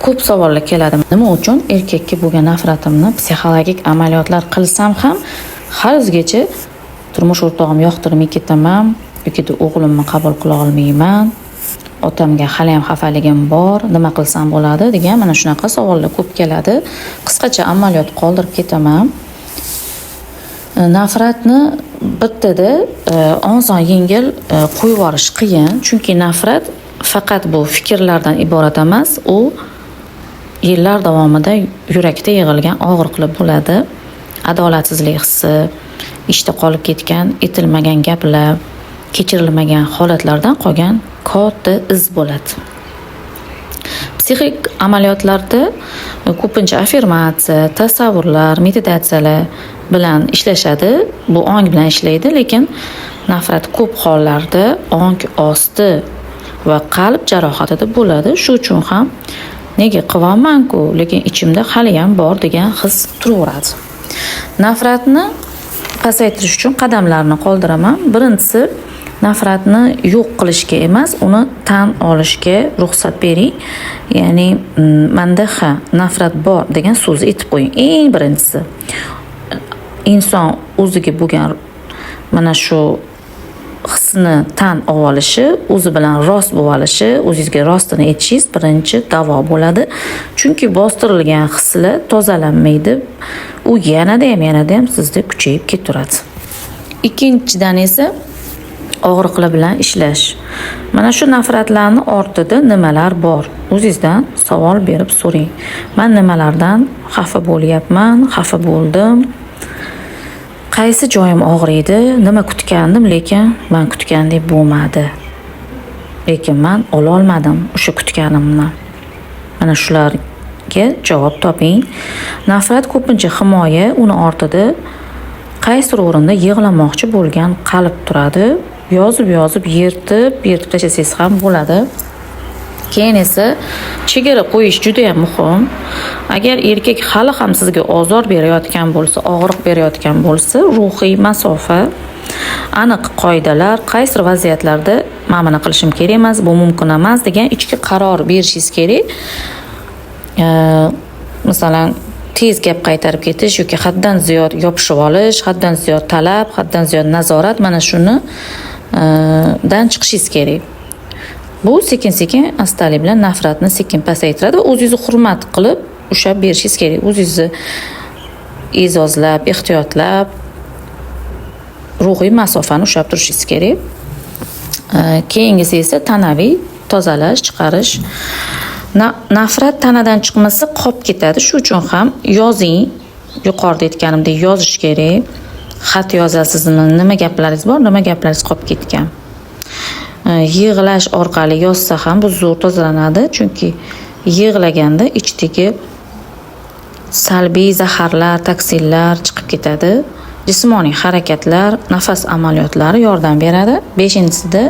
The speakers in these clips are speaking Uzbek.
Ko'p savollar keladi. Nima uchun erkakka bo'lgan nafratimni psixologik amaliyotlar qilsam ham haligacha turmush o'rtog'im yoqtirmay ketaman yoki o'g'limni qabul qila olmayman, otamga haliyam xafaligim bor, nima qilsam bo'ladi degan mana shunaqa savollar ko'p keladi. Qisqacha amaliyot qoldirib ketaman. Nafratni bittada oson yengil qo'yib yuborish qiyin, chunki nafrat faqat bu fikrlardan iborat emas, u yillar davomida yurakda yig'ilgan og'riqlar bo'ladi. Adolatsizlik hissi, ishda qolib ketgan, aytilmagan gaplar, kechirilmagan holatlardan qolgan katta iz bo'ladi. Psixik amaliyotlarda ko'pincha affirmatsiya, tasavvurlar, meditatsiyalar bilan ishlashadi. Bu ong bilan ishlaydi, lekin nafrat ko'p hollarda ong osti va qalb jarohatida bo'ladi. Shu uchun ham nega qilyapman-ku, lekin ichimda haliyam bor degan his turaveradi. Nafratni pasaytirish uchun qadamlarni qoldiraman. Birinchisi, nafratni yo'q qilishga emas, uni tan olishga ruxsat bering. Ya'ni menda ha, nafrat bor degan so'zni aytib qo'ying. Eng birinchisi, inson o'ziga bo'lgan mana shu hisni tan olishi, o'zi bilan rost bo'lib olishi, o'zingizga rostini aytishingiz birinchi davo bo'ladi. Chunki bostirilgan hislar tozalanmaydi. U yanada ham sizda kuchayib ketaveradi. Ikkinchidan esa og'riqlar bilan ishlash. Mana shu nafratlarni ortida nimalar bor? O'zingizdan savol berib so'rang. Men nimalardan xafa bo'lyapman, xafa bo'ldim? Qaysi joyim og'riydi? Nima kutgandim, lekin men kutgandek bo'lmadi. Lekin men ola olmadim o'sha kutganimni. Mana shularga javob toping. Nafrat ko'pincha himoya, uni ortida qaysidir o'rinda yig'lamoqchi bo'lgan qalb turadi. Yozib-yozib, yirtib, yirtib tashlasangiz ham bo'ladi. Keyin esa chegara qo'yish juda ham muhim. Agar erkak hali ham sizga ozor berayotgan bo'lsa, og'riq berayotgan bo'lsa, ruhiy masofa, aniq qoidalar, qaysi vaziyatlarda mana buni qilishim kerak emas, bu mumkin emas degan ichki qaror berishingiz kerak. Masalan, tez gap qaytarib ketish yoki haddan ziyod yopishib olish, haddan ziyod talab, haddan ziyod nazorat, mana shuni dan chiqishingiz kerak. Bu sekin-sekin astalik bilan nafratni sekin pasaytiradi va o'zingizni hurmat qilib ushlab berishingiz kerak. O'zingizni e'zozlab, ehtiyotlab ruhiy masofani ushlab turishingiz kerak. Keyingisi esa tanaviy tozalash, chiqarish. Nafrat tanadan chiqmasa qolib ketadi. Shu uchun ham yozing. Yuqorida aytganimdek yozish kerak. Xat yozasizmi, nima gaplaringiz bor, nima gaplaringiz qolib ketgan. Yig'lash orqali yozsa ham bu zo'r tozalanadi, chunki yig'laganda ichdagi salbiy zaharlar, toksinlar chiqib ketadi. Jismoniy harakatlar, nafas amaliyotlari yordam beradi. Beshinchisida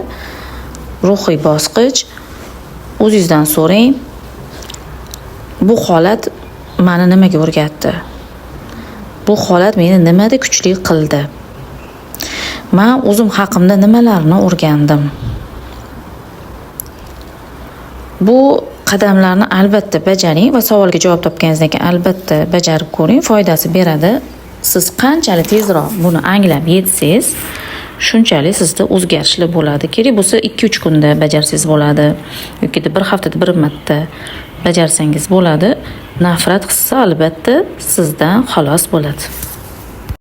ruhiy bosqich. O'zingizdan so'rang. Bu holat meni nimaga o'rgatdi? Bu holat meni nimada kuchli qildi? Men o'zim haqimda nimalarni o'rgandim? Bu qadamlarni albatta bajaring va savolga javob topganingizdan keyin albatta bajarib ko'ring, foydasi beradi. Siz qanchalik tezroq buni anglab yetsangiz, shunchalik sizda o'zgarishlar bo'ladi. Kerak bo'lsa 2-3 kunda bajarsangiz bo'ladi yoki bir haftada bir marta bajarsangiz bo'ladi. Nafrat hissi albatta sizdan xalos bo'ladi.